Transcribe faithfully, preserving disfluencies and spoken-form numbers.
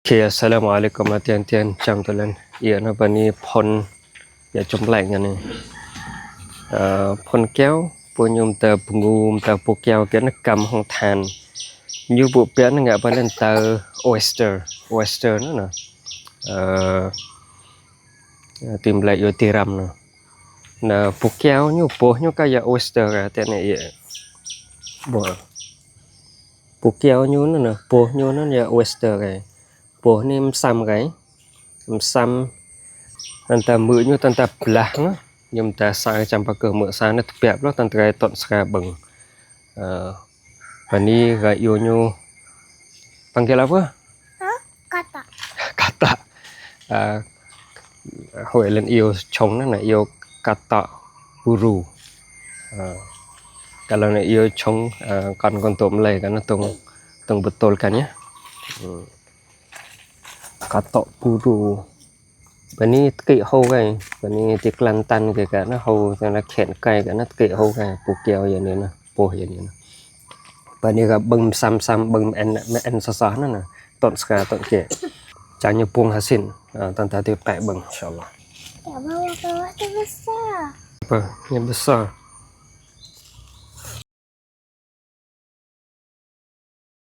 Oke, assalamualaikum, atian, atian, čăm tulen. Ia, na bani phôn, ia, čăm lĕ ngăn ni. Ơ, phôn keo, pô ñu mta pngu, mta pô keo, keo na kam hŏng than. Ñu pô pia na ngă bani tơ oyster, oyster na na. Ơ, tim lĕ io tiram na. Na pô keo ñu, pô ñu ka ia oyster ka, te ne ia. Bo. Pô keo ñu na na, pô ñu na ia oyster ka. Pô ni msăm ka. Msăm. Tăn ta mư̆ ñu, tăn ta blah na. Ñu mta sa čăm pa kơ mư̆ sa na tbiă lo, tăn ta tŏn sra bơ̆ng. Ơ, bani gay io ñu. Panggil apa? Hah? Kata. Kata. Ơ, hơi lăn io čŏng na, na io kata buru. Ơ, kalau na io čŏng, ơ, kan kon tôm lei kan na tông, tông betul kan ya. Hmm. Kata buru. Bani tki hô gai, bani ti klan tan ke ka na hô, ta na khen kai ka na tki hô gai, pô keo ia ni na, pô ia ni na. Bani ka bơ̆ng msăm msăm, bơ̆ng mĕn, mĕn sa sa na na, tŏn sra, tŏn ke. Čang ñu pung hasin, ơ, tăn ta ti pĕ bơ̆ng, insya Allah. Ya, bawa ke wadah besar. Apa? Yang besar.